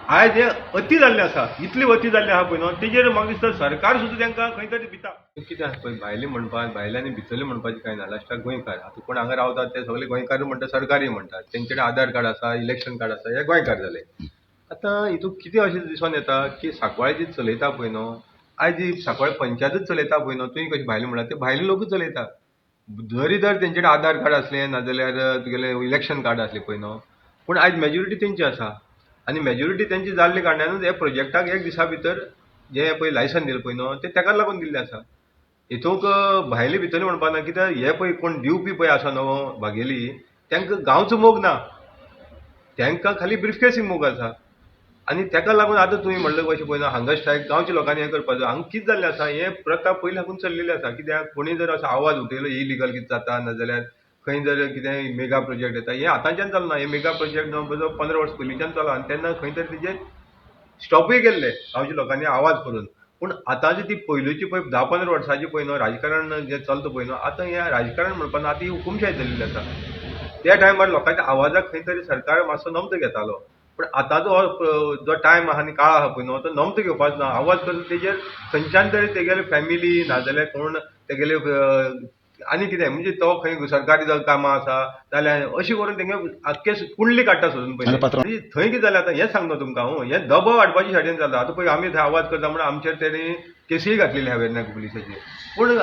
आयज हें अती जाल्लें आसा, इतली अती जाल्लें आसा पळय न्हू, तेजेर म्हाका दिसता सरकार सुद्दां तांकां खंय तरी भिता. कितें आसा पळय, भायले म्हणपाक, भायले आनी भितरले म्हणपाचें कांय ना. लास्टाक गोंयकार. आतां कोण हांगा रावतात ते सगळे गोंयकार म्हणटात, सरकारी म्हणटात, तेंचे कडेन आधार कार्ड आसा, इलेक्शन कार्ड आसा, हे गोंयकार जाले. आतां हितून कितें अशें दिसून येता की सांकवाळे जी चलयता पळय न्हू, आयज जी सांकवाळे पंचायतूच चलयता पळय न्हू, तुवें कशें भायले म्हणलां ते भायले लोकूच चलयता. जरी तर तेंचे कडेन आधार कार्ड आसलें नाजाल्यार तुगेलें इलेक्शन कार्ड आसलें पळय न्हू, पूण आयज मेजोरिटी तेंची आसा आनी मेजोरिटी तेंची जाल्ले कारणानूच हे प्रोजेक्टाक एक दिसा भितर जे पळय लायसन दिलें पळय न्हू तें तेकाच लागून दिल्लें आसा. हितूंक भायले भितरले म्हणपा ना, कित्याक हे पळय कोण दिवपी पळय आसा न्हू भागेली, तांकां गांवचो मोग ना, तांकां खाली ब्रिफकेसी मोग आसा. आनी ताका लागून आतां तुवें म्हणलें कशें पळय न्हू, हांगा स्ट्रायक गांवच्या लोकांनी हें करपाचो. हांगा कितें जाल्लें आसा, हें प्रथा पयलीं साकून चल्लेली आसा. कित्याक कोणी जर असो आवाज उठयलो इलिगल कितें जाता, नाजाल्यार खंय जर कितें मेगा प्रोजेक्ट येता, हें आतांच्यान चलना. हें मेगा प्रोजेक्ट जवळ 15 वर्सां पयलींच्यान चला आनी तेन्ना खंय तरी तेजेर स्टॉपूय केल्ले गांवच्या लोकांनी आवाज करून. पूण आतांची ती पयलूची पळय 10-15 वर्सांची पळय न्हू राजकारण जें चलता पळय न्हू, आतां हें राजकारण म्हणपाक आतां ही हुकुमशाय जाल्ली आसा. त्या टायमार लोकांच्या आवाजाक खंय तरी सरकार मातसो नमतो घेतालो, पूण आतांचो हो जो टायम आहा आनी काळ आहा पळय न्हू, तो नमतो घेवपाचो ना. आवाज करून तेजेर खंयच्यान तरी तेगेले फॅमिली नाजाल्यार कोण तेगेले आनी कितें म्हणजे तो खंय सरकारी जर कामां आसा जाल्यार अशें करून तेंगे आख्खे कुंडली काडटा सोदून पयलीं. थंय कितें जालें आतां हें सांगता तुमकां हांव, हें दबाव हाडपाचें षडयंत्र जालां. आतां पळय आमी थंय आवाज करता म्हणून आमचेर तेणी केसीय घातलेली आहा वेर्ना पुलिसाचेर, पूण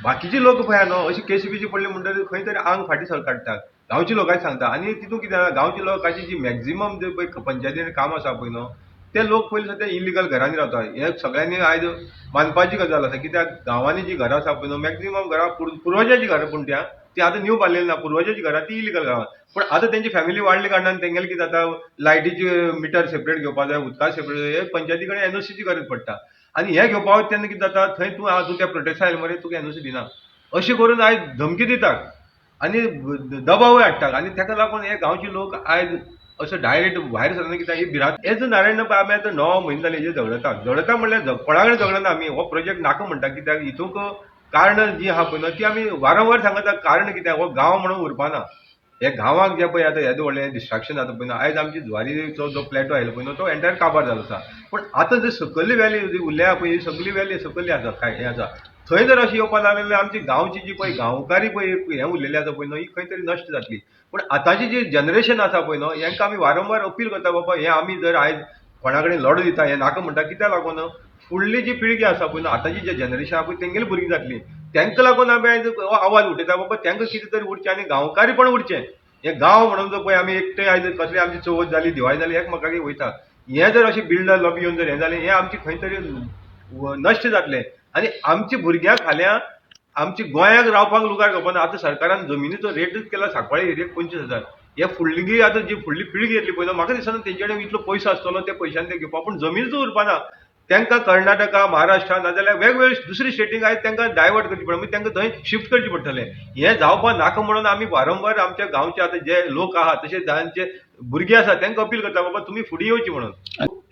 बाकीचे लोक पळय न्हू अशी केसी बिशी पडली म्हणटकीर खंय तरी आंग फाटीं सर काडटात, गांवच्या लोकांक सांगता. आनी तितून कितें जालां, गांवच्या लोकांची जी मॅक्झिमम जे पळय पंचायतीन कामां आसा पळय न्हू, ते लोक पयलीं सद्या इलिगल घरांनी रावता. हें सगळ्यांनी आयज मानपाची गजाल आसा. कित्याक गांवांनी जी घरां आसा पळय न्हू, मॅक्झिमम घरां पुर्वजाची घरां, पूण ती आतां न्यू बांदलेली ना, पुर्वजाची घरां ती इलिगल घरां. पूण आतां तेंची फॅमिली वाडली कारणान तेंगेलें कितें जाता, लायटीची मिटर सेपरेट घेवपा जाय, उदका सेपरेट, हे पंचायती कडेन एनओसीची गरज पडटा. आनी हें घेवपा वता तेन्ना कितें जाता, थंय तूं तूं त्या प्रोटेस्टा आयले मरे तुका एनओसी दिना अशें करून आयज धमकी दितात आनी दबावूय हाडटात. आनी ताका लागून हे गांवचे लोक आयज असो डायरेक्ट भायर सरना, कित्याक ही भिरांत. एज नारायण पळय आमी आतां 9 म्हयने जाले हेजेर झगडता, झगडता म्हणल्यार कोणा कडेन झगडना आमी, हो प्रोजेक्ट नाका म्हणटा. कित्याक हितूंक कारण जी आहा पळय न्हू ती आमी वारंवार सांगता. कारण कित्याक हो गांव म्हणून उरपाना, हे गांवाक जे पळय आतां येदें व्हडलें डिस्ट्रक्शन जाता पळय न्हू, आयज आमची ज्वारीचो जो प्लेटो आयलो पळय न्हू तो एंटायर काबार जालो आसा. पूण आतां जे सकयली वॅली जी उरल्या पळय, ही सगळी वॅली सकयली आसा, काय हें आसा, थंय जर अशें येवपा लागलें जाल्यार आमची गांवची जी पळय गांवकारी पळय हें उरलेली आसा पळय न्हू, ही खंय तरी नश्ट जातली. पूण आतांची जी जनरेशन आसा पळय न्हू, हेंकां आमी वारंवार अपील करता, बाबा हें आमी जर आयज कोणा कडेन लढो दिता हें नाका म्हणटा, कित्याक लागून फुडली जी पिळगी आसा पळय न्हू, आतांची जे जनरेशन आसा पळय तेंगेली भुरगीं जातलीं, तेंकां लागून आमी आयज आवाज उठयता बाबा तेंकां कितें तरी उरचें आनी गांवकारी पण उरचें. हें गांव म्हणून जर पळय आमी एकटे आयज कसली आमची चवथ जाली, दिवाळी जाली, एकमेकागेर वयता, हें जर अशें बिल्डर लॉबी येवन जर हें जालें, हें आमचें खंय तरी नश्ट जातलें. आनी आमच्या भुरग्यांक फाल्यां आमच्या गोंयाक रावपाक लुगार घेवपा ना. आतां सरकारान जमिनीचो रेटूच केला सांकवाळे एरियेक 25,000. हे फुडली आतां जी फुडली पिळगी येतली पळय, म्हाका दिसना तेंचे कडेन इतलो पयसो आसतलो त्या पयशान ते घेवपाक, पूण जमिनीचो उरपा ना. तांकां कर्नाटका, महाराष्ट्रा नाजाल्यार वेगवेगळे दुसरी स्टेटींक आयज तांकां डायवर्ट करचें पडटा, म्हणजे तांकां थंय शिफ्ट करचें पडटलें. हें जावपा नाका म्हणून आमी वारंवार आमच्या गांवचे आतां जे लोक आहा तशेंच जांचे भुरगीं आसा तांकां अपील करता बाबा तुमी फुडें येवची म्हणून.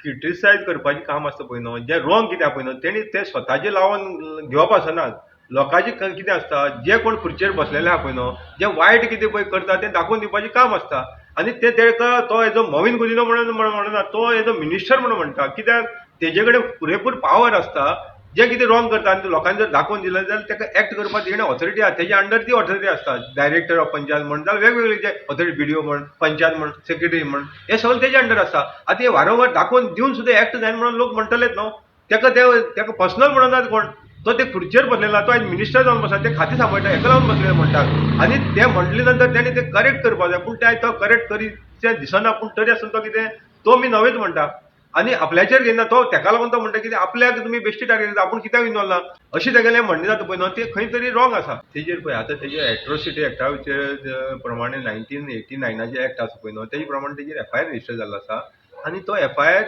क्रिटिसायज करपाचें काम आसता पळय न्हू, जें रोंग कितें आहा पळय न्हू, तेणी तें स्वताचें लावन घेवप आसना. लोकांचें कितें आसता, जे कोण खुर्चेर बसलेले आहा पळय न्हू, जे वायट कितें पळय करता तें दाखोवन दिवपाचें काम आसता. आनी तें तेका तो एज अ मोविन गुदिन्हो म्हणून म्हणना, तो एज अ मिनिस्टर म्हणून म्हणटा, कित्याक तेजे कडेन पुरेपूर पावर आसता. जे कितें रॉंग करता आनी लोकांनी जर दाखोवन दिलें जाल्यार ताका एक्ट करपाक तेणे ऑथॉरिटी आसा, तेजे अंडर ती ऑथॉरिटी आसता. डायरेक्टर ऑफ पंचायत म्हण जाल्यार वेगवेगळे जे ऑथॉरिटी, बीडीओ म्हण, पंचायत म्हण, सेक्रेटरी म्हण, हे सगळें तेजे अंडर आसता. आतां हे वारंवार दाखोवन दिवन सुद्दां एक्ट जायना म्हणून लोक म्हणटलेच न्हू, ताका ते ताका पर्सनल म्हणनात कोण, तो ते खुर्चेर बसलेला, तो आयज मिनिस्टर जावन बसला, ते खातें सांबाळटा, हेका लागून बसलेले म्हणटात. आनी ते म्हणले नंतर तेणी ते करेक्ट करपाक जाय, पूण ते आयज तो करेक्ट करीत दिसना. पूण तरी आसतना तो कितें तो मी नवेच म्हणटा आनी आपल्याचेर घेयना, तो तेका लागून तो म्हणटा कितें आपल्याक तुमी बेश्टी टार्गेट करता, आपूण कित्याक इनवॉल्व ना, अशें तेगेलें म्हणणें जाता पळय न्हू, तें खंय तरी रॉंग आसा. तेजेर पळय आतां तेजे एट्रोसिटी एक्टाचेर प्रमाणे 1989 एक्ट आसा पळय न्हू, तेजे प्रमाणे तेजेर एफआयआर रजिस्टर जाल्लो आसा आनी तो एफआयआर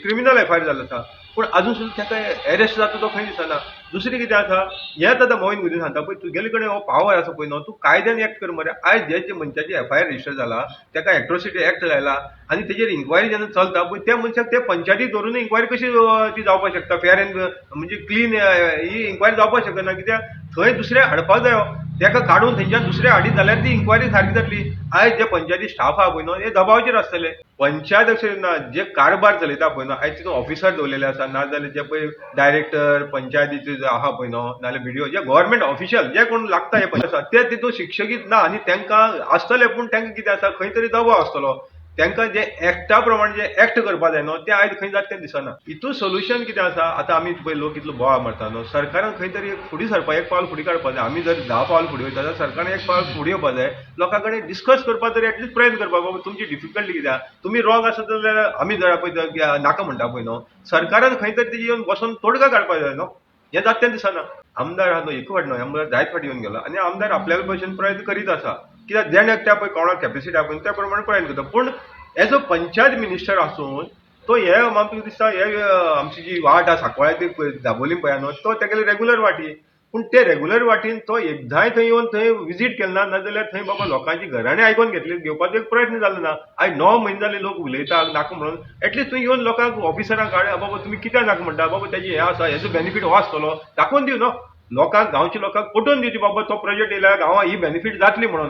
क्रिमिनल एफआयआर जाल्लो आसा, पूण आजून सुद्दां ताका एरेस्ट जाता तो खंय दिसना. दुसरें कितें आसा, हें आतां मोविन गुदिन्हो सांगता पळय, तुगेले कडेन हो पावर आसा पळय न्हू, तूं कायद्यान एक्ट कर मरे. आयज जे जे मनशाची एफआयआर रजिस्टर जाला ताका एट्रोसिटी एक्ट लायला आनी तेजेर इन्क्वायरी जेन्ना चलता पळय, त्या मनशाक ते पंचायती धरून इन्क्वायरी कशी ती जावपाक शकता, फेर एंड म्हणजे क्लीन ही इन्क्वायरी जावपाक शकना, कित्याक थंय दुसरें हाडपाक जायो. ताका काडून थंयच्यान दुसरे हाडीत जाल्यार ती इन्क्वायरी सारकी जातली. आयज जे पंचायती स्टाफ आहा पळय न्हू हे दबावाचेर आसतले. पंचायत अशें ना, जे कारभार चलयता पळय न्हू आयज तितून ऑफिसर दवरलेले आसा, नाजाल्यार जे पळय डायरेक्टर पंचायतीचे जे आहा पळय न्हू, नाजाल्यार बीडीओ, जे गव्हर्मेंट ऑफिशियल जे कोण लागता हे आसा ते तितून शिक्षकीत ना. आनी तांकां आसतले पूण तांकां कितें आसा खंय तरी दबाव आसतलो. तांकां जे एक्टा प्रमाणे जे एक्ट करपा जाय न्हू ते आयज खंय जाता तें दिसना. हितून सोल्युशन कितें आसा, आतां आमी पळय लोक कितलो बोवाळ मारता न्हू, सरकारान खंय तरी एक फुडें सरपाक एक पावल फुडें काडपाक जाय. आमी जर 10 पावल फुडें वयता जाल्यार सरकारान एक पावल फुडें येवपाक जाय, लोकां कडेन डिस्कस करपाक तरी एटलिस्ट प्रयत्न करपाक, बाबा तुमची डिफिकल्टी कितें आहा, तुमी रॉंग आसत जाल्यार आमी जर पळय नाका म्हणटा पळय न्हू, सरकारान खंय तरी तेजी येवन बसून तोडगा काडपाक जाय न्हू. हें जाता तें दिसना. आमदार आहा न्हू एक फावट न्हय, आमदार जायत फावटी येवन गेलो आनी आमदार आपल्या भशेन प्रयत्न करीत आसा, कित्याक जेणे एकट्या पळय कोणाक कॅपेसिटी आहा पळय त्या प्रमाणे प्रयत्न करता. पूण एज अ पंचायत मिनिस्टर आसून तो हे आमकां दिसता हे आमची जी वाट आसा सांकवाळे ती दाबोलीम पळय न्हू तो तेगेले रेगुलर वाटी, पूण ते रेगुलर वाटीन तो एकदांय थंय येवन थंय विजीट केलें ना, नाजाल्यार थंय बाबा लोकांची घराणें आयकून घेतली घेवपाचो एक प्रयत्न जालो ना. आयज 9 म्हयने जाले लोक उलयता नाका म्हणून, एटलिस्ट थंय येवन लोकांक ऑफिसरांक काड, बाबा तुमी कित्याक नाका म्हणटा, बाबा तेजें हें आसा हेजो बेनिफीट हो आसतलो दाखोवन दिव न्हू लोकांक, गांवच्या लोकांक पटोवन दिवची बाबा तो प्रोजेक्ट येयल्यार गांवां ही बेनिफीट जातली म्हणून.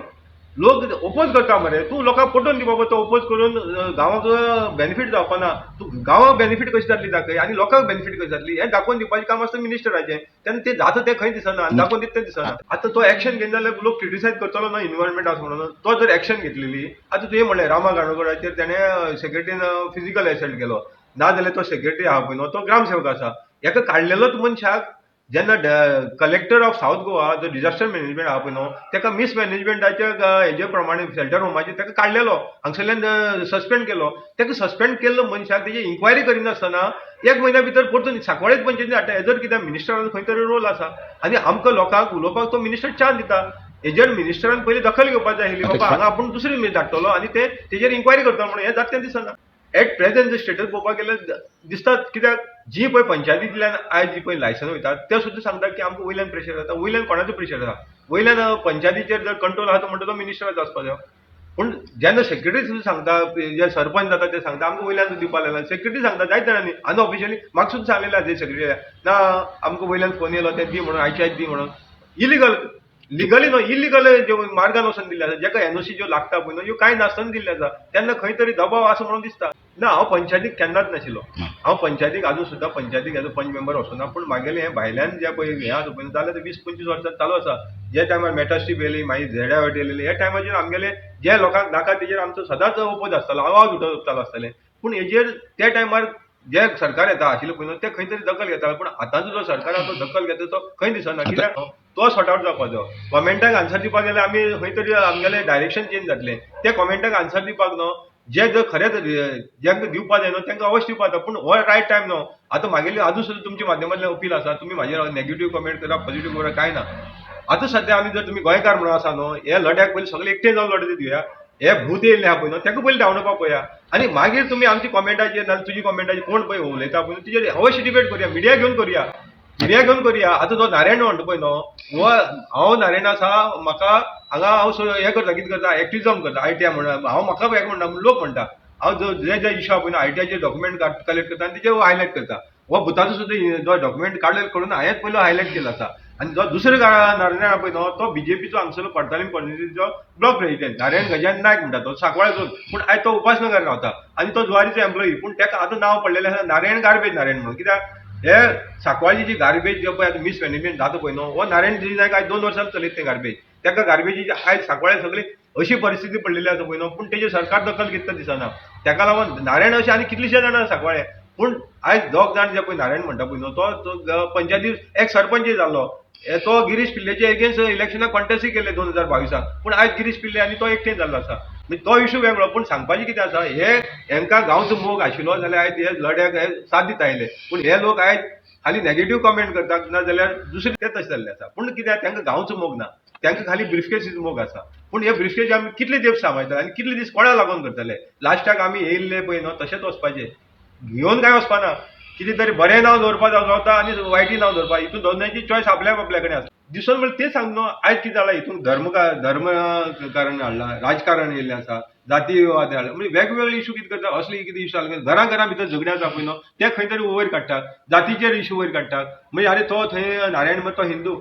लोक ओपोज करता मरे, तूं लोकांक पटोवन दी बाबा तो ओपोज करून गांवाक बेनिफीट जावपा ना, तूं गांवाक बेनिफीट कशी जातली दाखय आनी लोकांक बेनिफीट कशी जातली हें दाखोवन दिवपाचें काम आसता मिनिस्टराचें. तेन्ना तें जाता तें खंय दिसना आनी दाखोवन दिता तें दिसना. आतां तो एक्शन घेयना जाल्यार लोक क्रिटिसायज करतलो न्हू इनवायरमेंट आसा म्हणून. तो जर एक्शन घेतलेली आतां तुवें म्हणलें रामा गाणोगडाचेर तेणें सेक्रेटरीन फिजिकल एसल्ट केलो, ना जाल्यार तो सेक्रेटरी आहा पळय न्हू तो ग्रामसेवक आसा, हेका काडलेलोच मनशाक जेन्ना कलेक्टर ऑफ सावथ गोवा जो डिजास्टर मॅनेजमेंट आहा पळय न्हू तेका मिसमॅनेजमेंटाच्या हेजे प्रमाणे शेल्टर होमाचेर तेका काडलेलो, हांगसरल्यान सस्पेंड केलो. तेका सस्पेंड केल्लो मनशाक तेजी इन्क्वायरी करिनासतना एक म्हयन्या भितर परतून सांकवाळेच पंचायतीन हाडटा. हेजर कित्याक मिनिस्टराचो खंय तरी रोल आसा आनी आमकां लोकांक उलोवपाक तो मिनिस्टर चान्स दिता. हेजेर मिनिस्टरान पयलीं दखल घेवपाक जाय आशिल्ली बाबा हांगा आपूण दुसरी धाडटलो आनी ते तेजेर इन्क्वायरी करतलो म्हणून, हें जाता तें दिसना. एट प्रेझेंट जे स्टेटस पळोवपाक गेल्यार दिसता कित्याक जी पळय पंचायतींतल्यान आयज जी पळय लायसन वयता ते सुद्दां सांगता की आमकां वयल्यान प्रेशर जाता. वयल्यान कोणाचो प्रेशर जाता, वयल्यान पंचायतीचेर जर कंट्रोल आहा तो म्हणटा तो मिनिस्टराचो आसपाक जाय. पूण जेन्ना सेक्रेटरी सुद्दां सांगता, जे सरपंच जाता ते सांगता आमकां वयल्यान दिवपाक लागला, सेक्रेटरी सांगता जायत जाणांनी अनऑफिशियली म्हाका सुद्दां सांगलेलें आसा सेक्रेटरी ना आमकां वयल्यान फोन येयलो ते दी म्हणून, आयचे आयज दी म्हणून. इलिगल लिगली न्हू इलिगल जे मार्गान वचून दिल्ले आसा, जेका एनओसी ज्यो लागता पळय न्हू ह्यो कांय नासतना दिल्ले आसा, तेन्ना खंय तरी दबाव आसा म्हणून दिसता. ना हांव पंचायतीक केन्नाच नाशिल्लो, हांव पंचायतीक आजून सुद्दां पंचायतीक एज अ पंच मेंबर वचना, पूण मागेलें हें भायल्यान जें पळय हें आसा पळय जाल्यार 20-25 वर्सां चालू आसा. जे टायमार मेटास्ट्रीप येयली, मागीर झेड्या वाट येयलेली, ह्या टायमाचेर आमगेले जे लोकांक नाका तेजेर आमचो सदांच ओपोज आसतालो, आवाज उठोवप आसताले. पूण हेजेर त्या टायमार जे सरकार येता आशिल्लें पळय न्हू ते खंय तरी दखल घेताले, पूण आतांचो जो सरकार आसा तो दखल घेता तो खंय दिसना, कित्याक तो सॉर्ट आवट जावपाचो. कॉमेंटाक आन्सर दिवपाक गेल्यार आमी खंय तरी आमगेलें डायरेक्शन चेंज जातलें, ते कॉमेंटाक आन्सर दिवपाक न्हू जे जर खरेंच जेंका दिवपा जाय न्हू तांकां अवश्य दिवपा जाता, पूण हो रायट टायम न्हू. आतां मागेली आजून सुद्दां तुमच्या माध्यमांतल्यान अपील आसा, तुमी म्हाजेर नेगेटीव कमेंट करा पॉझिटीव करा कांय ना. आतां सद्या आमी जर तुमी गोंयकार म्हणून आसा न्हू हे लढ्याक पयलीं सगळे एकटे जावन लढत दिवया, हे भूत येयल्ले आहा पळय न्हू ताका पयलीं धांवडोवपाक पळया आनी मागीर तुमी आमची कॉमेंटाचेर नाजाल्यार तुजी कॉमेंटाचेर कोण पळय उलयता पळय तिजेर अवश्य डिबेट करुया, मिडिया घेवन करुया, मिडिया घेवन करुया. आतां जो नारायण म्हणटा पळय न्हू हो हांव नारायण आसा, म्हाका हांगा हांव हें करता कितें करता एक्टिविजम करता आयटीआय म्हणून, हांव म्हाका हें म्हणटा लोक म्हणटा हांव जो जे जे इशू आहा पळय न्हू आयटीआयचे डॉक्युमेंट कलेक्ट करता आनी तेजे हायलायट करता. हो भुताचो सुद्दां जो डॉक्युमेंट काडले करून हांवें पयलो हायलायट केलो आसा. आनी जो दुसरो नारायण आहा पळय न्हू तो बीजेपीचो हांगसरलो cortalim कॉन्स्टिट्युन्सीचो ब्लॉक प्रेसिडेंट नारायण गजानन नायक म्हणटा, तो सांकवाळचो, पूण आयज तो उपासनगर रावता आनी तो जुवारीचो एम्प्लॉई, पूण ताका आतां नांव पडलेलें आसा नारायण गार्बेज नारायण म्हणून, कित्याक हे सांकवाळची जी गार्बेज जे पळय आतां मिसमॅनेजमेंट जाता पळय न्हू हो नारायण जी नायक आयज 2 वर्सां चलयता तें गार्बेज, ताका गार्बेजीची आयज सांकवाळे सगळी अशी परिस्थिती पडलेली आसा पळय न्हू, पूण तेजेर सरकार दखल घेता दिसना. ताका लागून नारायण अशें आनी कितलेशे जाणां सांकवाळे, पूण आयज दोग जाण जे पळय नारायण म्हणटा पळय न्हू तो पंचायती एक सरपंच जाल्लो, तो गिरीश पिल्लेचे एगेन्स्ट इलेक्शनाक कॉन्टेस्टूय केल्ले 2022, पूण आयज गिरीश पिल्ले आनी तो एकटें जाल्लो आसा. म्हणजे तो इशू वेगळो, पूण सांगपाचें कितें आसा हे हेंकां गांवचो मोग आशिल्लो जाल्यार आयज हे लढ्याक हे साथ दिता आयले, पूण हे लोक आयज खाली नेगेटीव कमेंट करतात ना जाल्यार दुसरे ते तशें जाल्ले आसा. पूण कितें तांकां गांवचो मोग ना, तांकां खाली ब्रिफकेसीचो मोग आसा. पूण हे ब्रिफकेस आमी कितले दीस सांबाळटले आनी कितले दीस कोणा लागून करतले? लास्टाक आमी येयल्ले पळय न्हू तशेंच वचपाचें, घेवन कांय वचपाना, कितें तरी बरें नांव दवरपाक गावता आनी वायटय नांव दवरपाक, हितून दोनांयची चॉयस आपल्या आपल्या कडेन आसा. दिसून म्हणल्यार तें सांग न्हू आयज कितें जालां हितून धर्म कारण हाडलां, राजकारण येयल्लें आसा, जातीवाद हाडला, म्हणजे वेगवेगळे इशू कितें करता, असले कितें इशू जाले घरां घरां भितर झगडीं आसा पळय न्हू ते खंय तरी वयर काडटात, जातीचेर इशू वयर काडटात. म्हणजे आरे तो थंय नारायण तो हिंदू,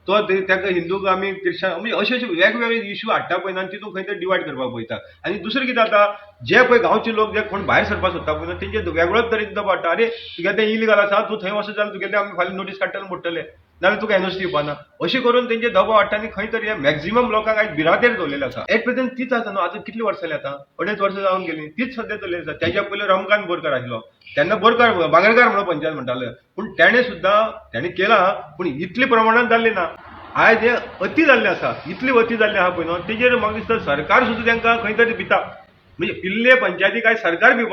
तो ताका हिंदूक आमी क्रिश्चन, म्हणजे अशे अशे वेगवेगळे इशू हाडटा पळय न्हू, आनी तितून खंय तरी डिवायड करपाक पळयता. आनी दुसरें कितें जाता, जे पळय गांवचे लोक जे कोण भायर सरपाक सोदता पळय न्हू, तेंचे वेगळोच तरेन दबाव हाडटा. अरे तुगे तें इलिगल आसा, तूं थंय वचत जाल्यार तुगे तें आमी फाल्यां नोटीस काडटले मोडटले, नाजाल्यार तुका एनओसी दिवपा ना, अशें करून तेंचे दबाव हाडटा. आनी खंय तरी मॅक्झिमम लोकांक आयज भिरांतेर दवरलेले आसा. एट प्रेझेंट तीच आसा न्हू, आतां कितली वर्सां जाली, आतां 2.5 वर्सां जावन गेली, तीच सद्या चल्लेली आसा. तेज्या पयलीं रमकांत बोरकार आशिल्लो, तेन्ना बोरकार बांगरकार म्हणून पंचायत म्हणटाले, पूण तेणें सुद्दां तेणें केलां, पूण इतले प्रमाणान जाल्लें ना. आयज हें अती जाल्लें आसा, इतली अती जाल्लें आहा पळय न्हू, तेजेर म्हाका दिसता सरकार सुद्दां तांकां खंय तरी भिता. म्हणजे इल्ले पंचायतीक आयज सरकार भिवपा